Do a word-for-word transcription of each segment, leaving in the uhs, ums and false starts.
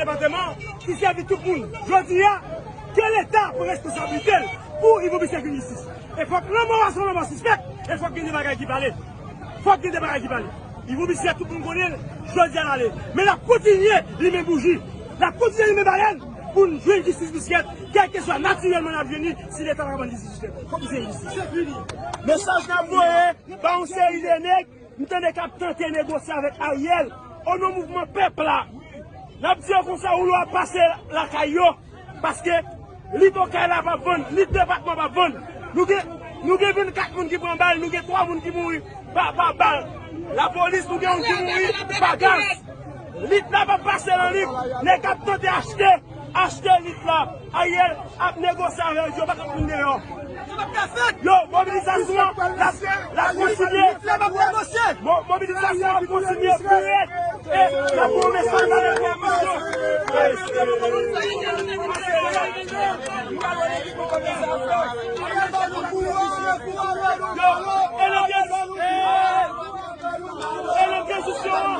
Depatman ki sèvi tout moun. Jodi a, ke Leta pran responsablite l pou Yvon Bissainthe jwenn jistis. E fòk lanmò a se yon lanmò sispèk, e fòk gen de bagay ki pale. Fòk gen de bagay ki pale. Yvon Bissainthe, tout moun konnen l, jodi a l ale. Men l ap kontinye limen bouji. L ap kontinye limen balèn pou n jwenn jistis Bissainthe, kèlkeswa natirèlman n ap jwenn li, si Leta pa ka ban n jistis Bissainthe. Fòk n jwenn jistis. Mesaj n ap voye ba yon seri de nèg, m tande k ap tante negosye avèk Ariel, o non mouvman pèp la. N ap di yo konsa, woulo ap pase lakay yo, paske lit Okay la p ap vann, lit depatman p ap vann. Nou gen, nou gen vennkat moun ki pran bal, nou gen twa moun ki mouri pa, pa bal lapolis, nou gen youn ki mouri pa gaz. Lit la p ap pase nan lit, nèg ap tante achte, achte lit la. Ariel ap negosye avè yo, yo pa t ap vin deyò. Yo, mobilizasyon an, l ap, l ap kontinye. Mo-, mobilizasyon an ap kontinye pi rèd. E n ap voye mesaj ba popilasyon. Yo, e nan tranzisyon, e nan tranzisyon an.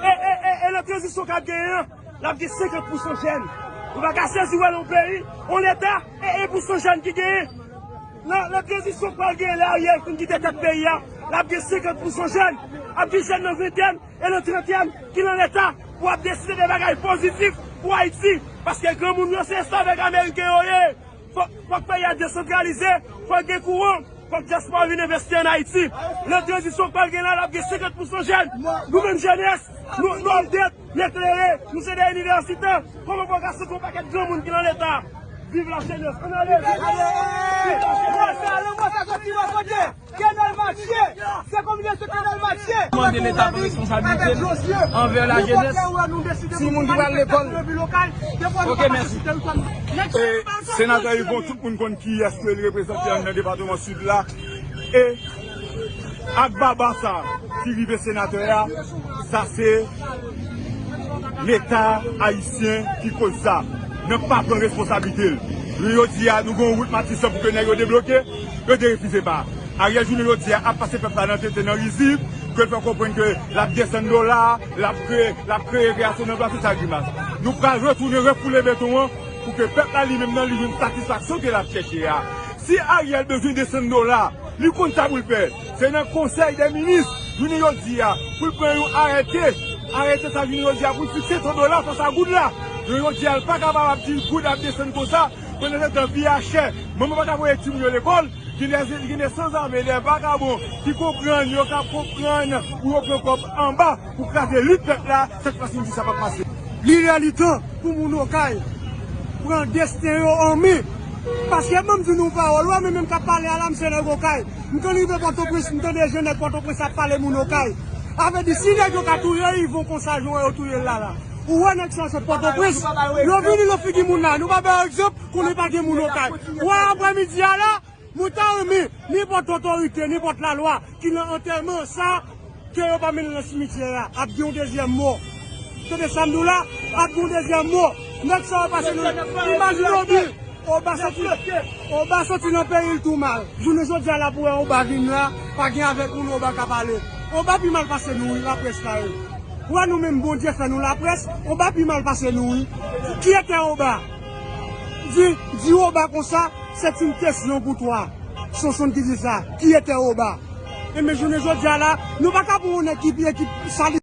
E, e, e, e nan tranzisyon k ap genyen an, l ap gen senkant pousan jèn. Nou pa ka sezi wè nan yon peyi, yon Leta, e, e pousan jèn ki genyen. Nan, nan tranzisyon k pral genyen lè Ariel fin kite tèt peyi a, l ap gen senkant pousan jèn, ap gen jèn nan ventèn e nan trantèn ki nan Leta pou ap deside de bagay pozitif pou Ayiti. Paske granmoun yo se esklavèj ameriken yo ye. Fòk, fòk peyi a desantralize, fòk gen kouran, fòk dyaspora vin envesti ann Ayiti. Nan tranzisyon k pral gen la, l ap gen senkant pousan jèn. Nou menm jenès, nou, nou ap dèt, nou eklere, nou se de inivèsitè. Kòman fò w ka soti yon pakèt granmoun ki nan Leta? Viv lajenès! Ann ale! Viv lajenès! Lanmò sa soti bò kote? Kenèl mache! Se konbinason Kenèl mache! Mande Leta pran responsablite l anvè lajenès, timoun ki pral lekòl. Ok, mèsi. E, Senatè Yvon, tout moun konn kiyès ke li reprezante anndan depatman Sid la. E ak baba sa ki rive senatè a, sa se Leta ayisyen ki koz sa. Nan pa pran responsablite l. Jounen jodi a, nou gen yon wout Matisan pou ke nèg yo debloke, yo derefize pa. Ariel jounen jodi a ap pase pèp la nan tenten, nan rizib, ke l fè konprann ke l ap desann dola, l ap kreye, l ap kreye kreyasyon nan plas, tout sa grimas. Nou pral retounen refoule beton an pou ke pèp la li menm nan li jwenn satisfaksyon ke l ap chèche a. Si Ariel bezwen desann dola, li konn sa pou l fè. Se nan konsèy dè minis, jounen jodi a, pou l pran yon arète. Arète sa jounen jodi a pou l fikse to dola fas a goud la. Jounen jodi a, l pa kapab ap di goud ap desann konsa, pandan se tan vi a chè. Manman pa ka voye timoun yo lekòl, gen de, gen de sanzave, de vakabon ki konprann, yo ka konprann pou yo pran kòb anba pou kraze lit pèp la, sèt fwa si m di sa p ap pase. Li lè li tan pou moun Okay pran desten yo an men. Paske ban m di nou yon pawòl, ou wè mwen menm k ap pale a la, m se nèg Okay. M konn rive Pòtoprens, m tande jan nèg Pòtoprens ap pale moun Okay. A vle di, si nèg yo ka touye Yvon konsa, jan yo touye l la la. Ou wè nèg sa sot Pòtoprens, yo vini nan figi moun la. Nou pa bay egzanp, konnen pa gen moun Okay. Ou wè aprèmidi a la, mwen ta renmen, nenpòt otorite, nenpòt lalwa ki nan antèman sa, ke yo pa mennen nan simityè a, ap gen yon dezyèm mò. Tande sa m di w la, ap gen yon dezyèm mò. Nèg sa yo pase nou. Imajine w byen, Oba soti, Oba soti nan peyi l tou mal. Jounen jodi a la pou wè Oba vin la, pa gen avèk moun Oba ka pale. Oba pi mal pase nou wi, laprès la wi. Ou wè nou menm Bondye fè nou laprès, Oba pi mal pase nou wi. Qui était Oba? Di, di Oba konsa, c'est une question pour toi. Sonson ki di sa, qui était Oba? Enben jounen jodi a la, nou pa ka pran yon nèg ki, ki sali